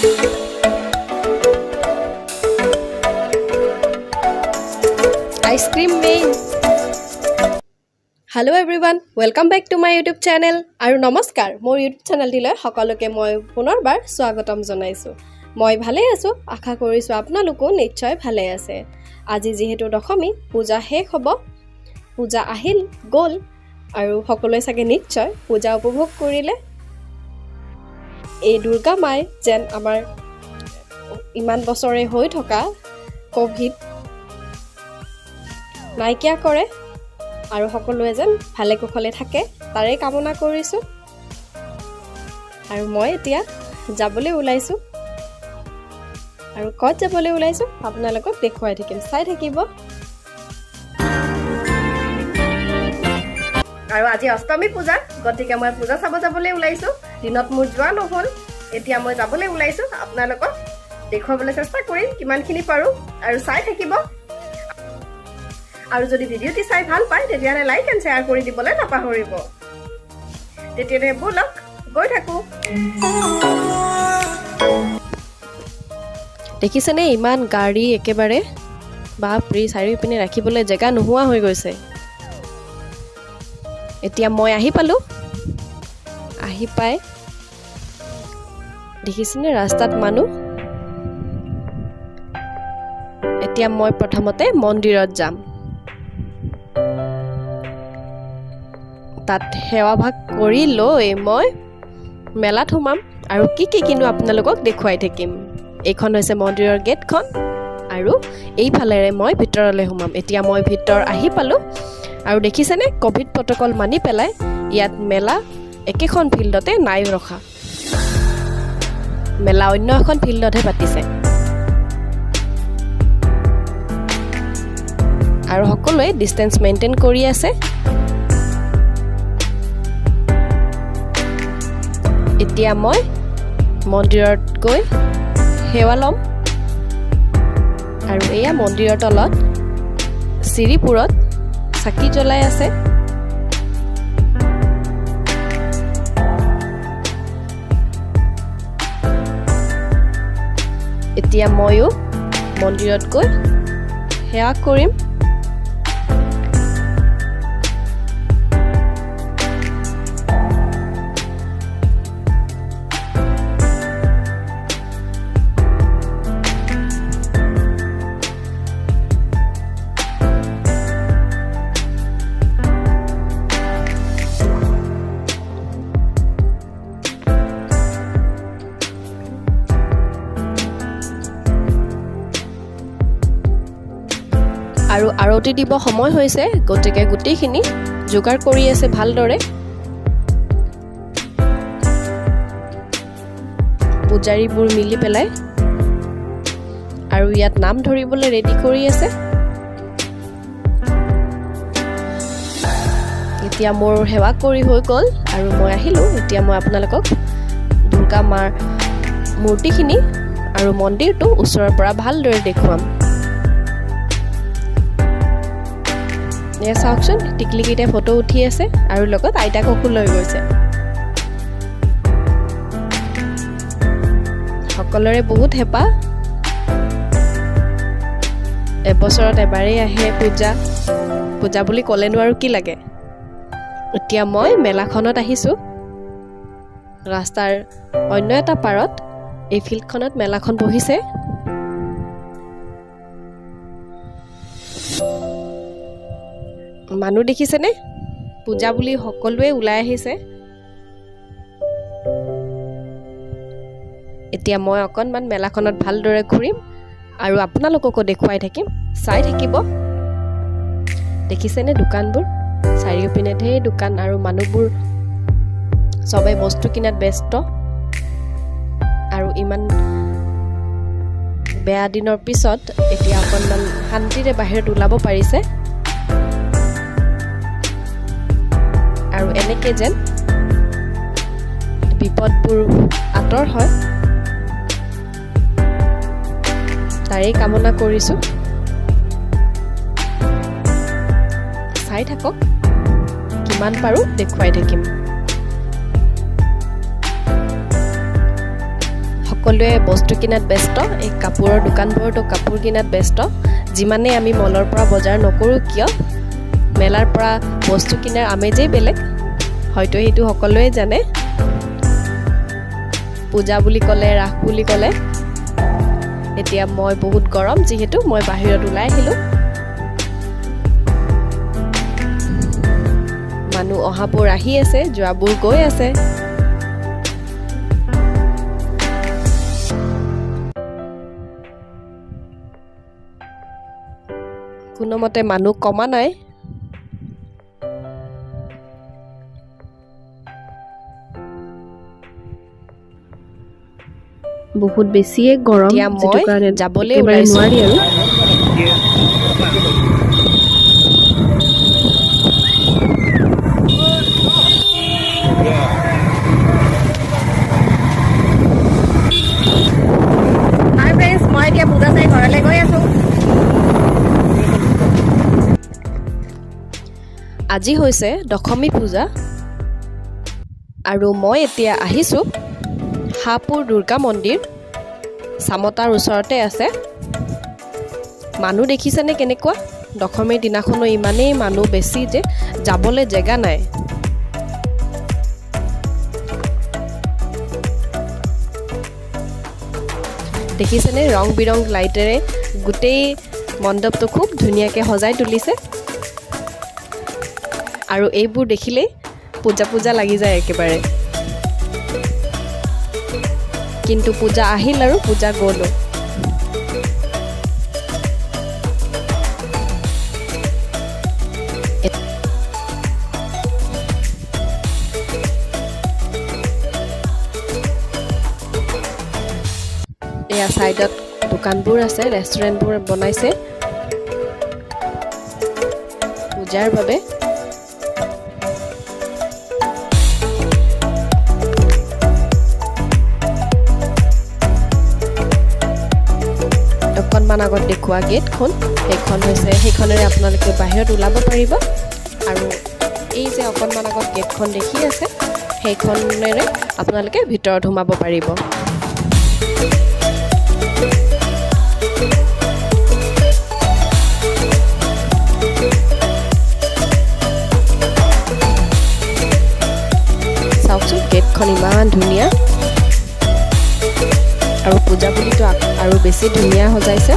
Ice cream main. Hello everyone, welcome back to my YouTube channel আৰু নমস্কাৰ। মোৰ YouTube চেনেলটিলৈ সকলোকে মই পুনৰবাৰ স্বাগতম জনাইছোঁ। মই ভালেই আছোঁ, আশা কৰিছোঁ আপোনালোকো নিশ্চয় ভালে আছে। আজি যিহেতু দশমী, পূজা শেষ হ'ব, পূজা আহিল গ'ল আৰু সকলোৱে চাগে নিশ্চয় পূজা উপভোগ কৰিলে। এই দুৰ্গা মাই যেন আমাৰ ইমান বছৰে হৈ থকা ক'ভিড নাইকিয়া কৰে আৰু সকলোৱে যেন ভালে কুশলে থাকে, তাৰে কামনা কৰিছোঁ। আৰু মই এতিয়া যাবলৈ ওলাইছোঁ আৰু ক'ত যাবলৈ ওলাইছোঁ আপোনালোকক দেখুৱাই থাকিম, চাই থাকিব। আৰু আজি অষ্টমী পূজা, গতিকে মই পূজা চাব যাবলৈ ওলাইছোঁ। দিনত মোৰ যোৱা নহ'ল, এতিয়া মই যাবলৈ ওলাইছোঁ। আপোনালোকক দেখুৱাবলৈ চেষ্টা কৰিম কিমানখিনি পাৰোঁ আৰু চাই থাকিব। আৰু যদি ভিডিঅ'টি চাই ভাল পায়, তেতিয়াহ'লে লাইক এণ্ড শ্বেয়াৰ কৰি দিবলৈ নাপাহৰিব। তেতিয়াহ'লে ব'লক, গৈ থাকোঁ। দেখিছেনে ইমান গাড়ী একেবাৰে, বাপৰে, চাৰিওপিনে ৰাখিবলৈ জেগা নোহোৱা হৈ গৈছে। এতিয়া মই আহি পালোঁ। আহি পাই দেখিছেনে ৰাস্তাত মানুহ। এতিয়া মই প্ৰথমতে মন্দিৰত যাম। তাত সেৱা ভাগ কৰি লৈ মই মেলাত সোমাম আৰু কি কি কিনো আপোনালোকক দেখুৱাই থাকিম। এইখন হৈছে মন্দিৰৰ গেটখন আৰু এইফালেৰে মই ভিতৰলৈ সোমাম। এতিয়া মই ভিতৰ আহি পালোঁ আৰু দেখিছেনে, ক'ভিড প্ৰট'কল মানি পেলাই ইয়াত মেলা একেখন ফিল্ডতে নাই ৰখা, মেলা অন্য এখন ফিল্ডতহে পাতিছে। আৰু সকলোৱে ডিষ্টেঞ্চ মেইনটেইন কৰি আছে। এতিয়া মই মন্দিৰত গৈ সেৱা ল'ম আৰু এয়া মন্দিৰৰ তলত চিৰিবোৰত চাকি জ্বলাই আছে। এতিয়া ময়ো মন্দিৰত গৈ সেৱা কৰিম। আৰু আৰতি দিব সময় হৈছে, গতিকে গোটেইখিনি যোগাৰ কৰি আছে ভালদৰে। পূজাৰীবোৰ মিলি পেলাই আৰু ইয়াত নাম ধৰিবলৈ ৰেডি কৰি আছে। এতিয়া মোৰ সেৱা কৰি হৈ গ'ল আৰু মই আহিলোঁ। এতিয়া মই আপোনালোকক দুৰ্গা মাৰ মূৰ্তিখিনি আৰু মন্দিৰটো ওচৰৰ পৰা ভালদৰে দেখুৱাম। এয়া চাওকচোন, টিকলিকেইটাই ফটো উঠি আছে আৰু লগত আইতাককো লৈ গৈছে। সকলোৰে বহুত হেঁপাহ, এবছৰত এবাৰেই আহে পূজা। পূজা বুলি ক'লেনো আৰু কি লাগে? এতিয়া মই মেলাখনত আহিছোঁ। ৰাস্তাৰ অন্য এটা পাৰত এই ফিল্ডখনত মেলাখন বহিছে। মানুহ দেখিছেনে? পূজা বুলি সকলোৱে ওলাই আহিছে। এতিয়া মই অকণমান মেলাখনত ভালদৰে ঘূৰিম আৰু আপোনালোককো দেখুৱাই থাকিম, চাই থাকিব। দেখিছেনে দোকানবোৰ? চাৰিওপিনে ঢেৰ দোকান আৰু মানুহবোৰ চবে বস্তু কিনাত ব্যস্ত। আৰু ইমান বেয়া দিনৰ পিছত এতিয়া অকণমান শান্তিৰে বাহিৰত ওলাব পাৰিছে। আৰু এনেকে যেন বিপদবোৰ আঁতৰ হয়, তাৰেই কামনা কৰিছোঁ। চাই থাকক, কিমান পাৰোঁ দেখুৱাই থাকিম। সকলোৱে বস্তু কিনাত ব্যস্ত। এই কাপোৰৰ দোকানবোৰতো কাপোৰ কিনাত ব্যস্ত। যিমানেই আমি মলৰ পৰা বজাৰ নকৰোঁ কিয়, মেলাৰ পৰা বস্তু কিনাৰ আমেজেই বেলেগ, হয়তো সেইটো সকলোৱে জানে। পূজা বুলি ক'লে, ৰাস বুলি ক'লে। এতিয়া মই বহুত গৰম যিহেতু মই বাহিৰত ওলাই আহিলোঁ। মানুহ অহাবোৰ আহি আছে, যোৱাবোৰ গৈ আছে। কোনোমতে মানুহ কমা নাই। বহুত বেছিয়ে গৰম, এতিয়া যিটো মই কাৰণে যাবলৈ একেবাৰে ওলাইছোঁ। নোৱাৰি আৰু। হাই ফ্ৰেণ্ডছ, মই এতিয়া পূজা চাই ঘৰলৈ গৈ আছোঁ। আজি হৈছে দশমী পূজা আৰু মই এতিয়া আহিছোঁ হাঁহপুৰ দুৰ্গা মন্দিৰ, চামতাৰ ওচৰতে আছে। মানুহ দেখিছেনে কেনেকুৱা? দশমীৰ দিনাখনো ইমানেই মানুহ বেছি যে যাবলৈ জেগা নাই। দেখিছেনে ৰং বিৰং লাইটেৰে গোটেই মণ্ডপটো খুব ধুনীয়াকৈ সজাই তুলিছে। আৰু এইবোৰ দেখিলেই পূজা পূজা লাগি যায় একেবাৰে। কিন্তু পূজা আহিল আৰু পূজা গ'লো। এয়া ছাইডত দোকানবোৰ আছে, ৰেষ্টুৰেণ্টবোৰ বনাইছে পূজাৰ বাবে। অকণমান আগত দেখুওৱা গেটখন, সেইখন হৈছে, সেইখনেৰে আপোনালোকে বাহিৰত ওলাব পাৰিব। আৰু এই যে অকণমান আগত গেটখন দেখি আছে, সেইখনেৰে আপোনালোকে ভিতৰত সোমাব পাৰিব। চাওকচোন, গেটখন ইমান ধুনীয়া আৰু পূজা বুলিতো আৰু বেছি ধুনীয়া সজাইছে।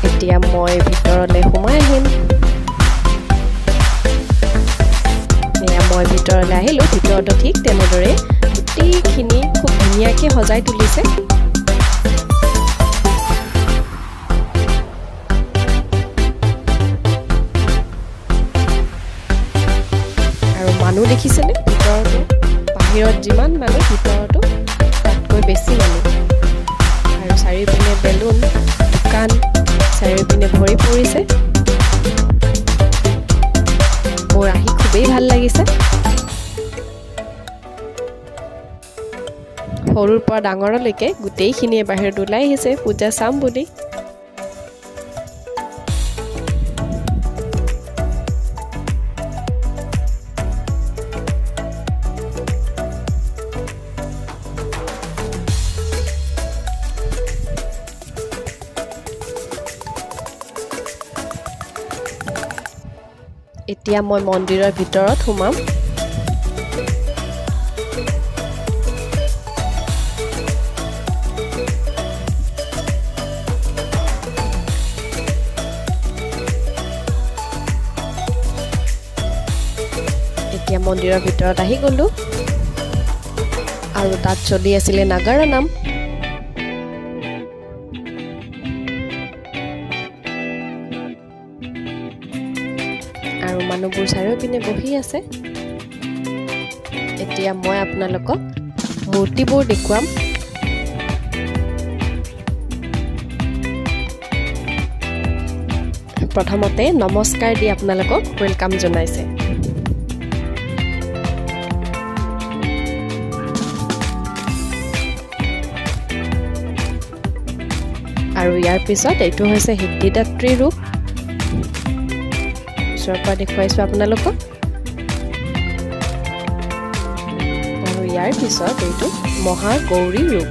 এতিয়া মই ভিতৰলৈ সোমাই আহিম। এয়া মই ভিতৰলৈ আহিলোঁ। ভিতৰতো ঠিক তেনেদৰে গোটেইখিনি খুব ধুনীয়াকৈ সজাই তুলিছে। আৰু মানুহ দেখিছেনে? ভিতৰতো, বাহিৰত যিমান মানুহ, ভিতৰতো তাতকৈ বেছি মানুহ। আৰু চাৰিওপিনে বেলুন, দোকান চাৰিওপিনে ভৰি পৰিছে। মোৰ আহি খুবেই ভাল লাগিছে। সৰুৰ পৰা ডাঙৰলৈকে গোটেইখিনিয়ে বাহিৰত ওলাই আহিছে পূজা চাম বুলি। এতিয়া মই মন্দিৰৰ ভিতৰত সোমাম। এতিয়া মন্দিৰৰ ভিতৰত আহি গ'লোঁ আৰু তাত চলি আছিলে নাগাৰা নাম। আৰু মানুহবোৰ চাৰিওপিনে বহি আছে। এতিয়া মই আপোনালোকক মূৰ্তিবোৰ দেখুৱাম। প্ৰথমতে নমস্কাৰ দি আপোনালোকক welcome জনাইছে। আৰু ইয়াৰ পিছত এইটো হৈছে সিদ্ধিদাত্ৰী ৰূপ, ওচৰৰ পৰা দেখুৱাইছোঁ আপোনালোকক। আৰু ইয়াৰ পিছত এইটো মহাগৌৰী ৰূপ।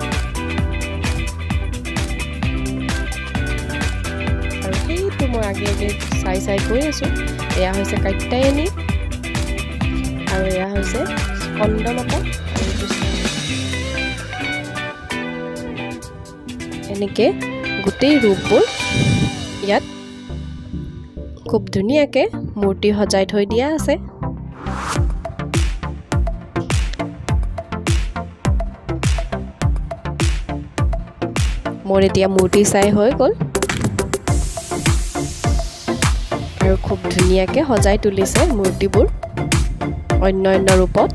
আৰু সেইটো মই আগে আগে চাই চাই গৈ আছোঁ। এয়া হৈছে কাত্যায়নী আৰু এয়া হৈছে স্কন্দমাতা। এনেকৈ গোটেই ৰূপবোৰ ইয়াত খুব ধুনীয়াকৈ মূৰ্তি সজাই থৈ দিয়া আছে। মোৰ এতিয়া মূৰ্তি চাই হৈ গ'ল আৰু খুব ধুনীয়াকৈ সজাই তুলিছে মূৰ্তিবোৰ অন্য অন্য ৰূপত।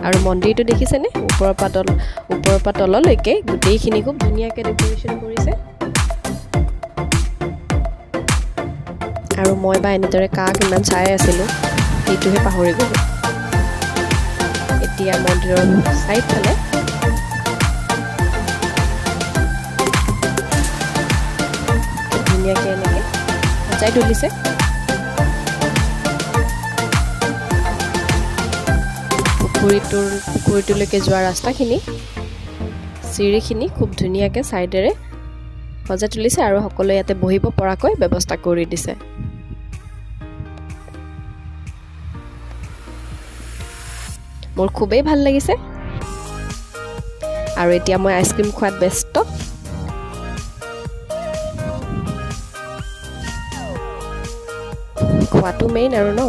আৰু মন্দিৰটো দেখিছেনে, ওপৰৰ পৰা তললৈকে গোটেইখিনি খুব ধুনীয়াকৈ ডেক'ৰেশ্যন কৰিছে। আৰু মই বা এনেদৰে কাক ইমান চাই আছিলোঁ সেইটোহে পাহৰি গ'লোঁ। এতিয়া মন্দিৰৰ চাৰিওফালে ধুনীয়াকৈ এনেকৈ সজাই তুলিছে। পুখুৰীটোলৈকে যোৱা ৰাস্তাখিনি, চিৰিখিনি খুব ধুনীয়াকৈ ছাইডেৰে সজাই তুলিছে আৰু সকলোৱে ইয়াতে বহিব পৰাকৈ ব্যৱস্থা কৰি দিছে। মোৰ খুবেই ভাল লাগিছে। আৰু এতিয়া মই আইচক্ৰীম খোৱাত ব্যস্ত। খোৱাটো মেইন আৰু ন।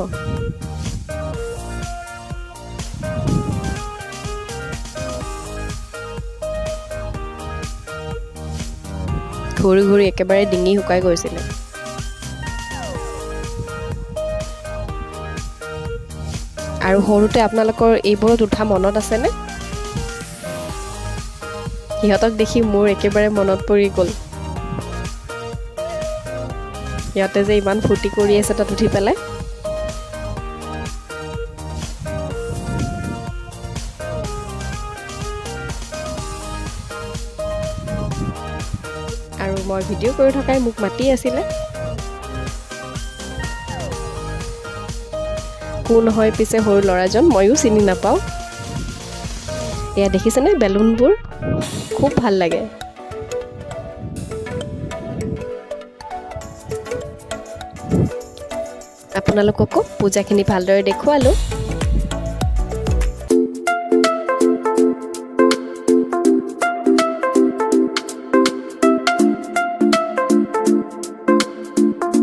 ঘূৰি ঘূৰি একেবাৰে ডিঙি শুকাই গৈছিলে। আৰু সৰুতে আপোনালোকৰ এইবোৰত উঠা মনত আছেনে? সিহঁতক দেখি মোৰ একেবাৰে মনত পৰি গ'ল। সিহঁতে যে ইমান ফূৰ্তি কৰি আছে তাত উঠি পেলাই। আৰু মই ভিডিঅ' কৰি থকাই মোক মাতি আছিলে। কোন হয় পিছে সৰু ল'ৰাজন ময়ো চিনি নাপাওঁ। এয়া দেখিছেনে বেলুনবোৰ, খুব ভাল লাগে। আপোনালোককো পূজাখিনি ভালদৰে দেখুৱালোঁ।